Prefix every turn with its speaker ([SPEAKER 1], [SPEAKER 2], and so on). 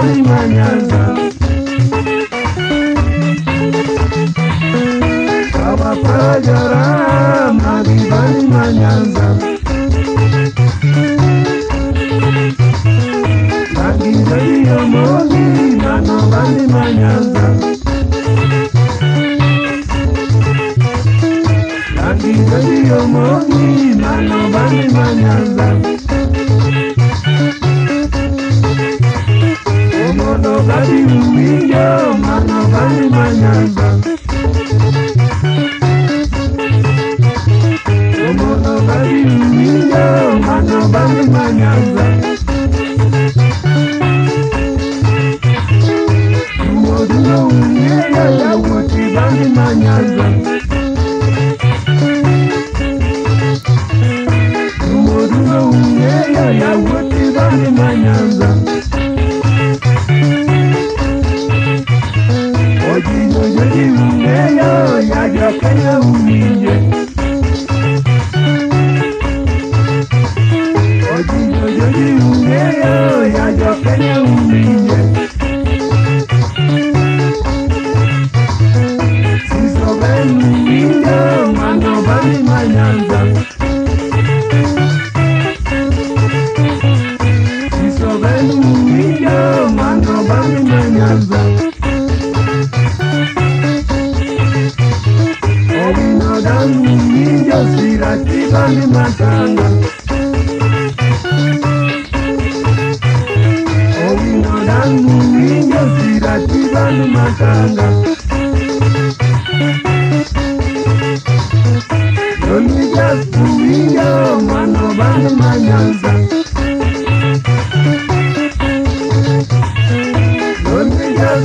[SPEAKER 1] bani manyanza. Abapajara magi bani manyanza. Magi bani omogi mano bani manyanza. Magi bani omogi mano bani manyanza. Omono bani uwinjo mano bani manyanza. Omono bani uwinjo mano bani manyanza. Umoduno ung'eyo yawuoti bani manyanza. Umoduno ung'eyo yawuoti bani manyanza. Ojinyo joji ung'eyo ya jokenya uwinje. Ojinyo joji ung'eyo ya jokenya uwinje. Siso benu winjo mano bani manyanza. Siso benu winjo mano bani manyanza. Owino danu winjo sirati bani matanga. Owino danu winjo sirati bani matanga. Yonijas winjo mano bani manyanza. Yonijas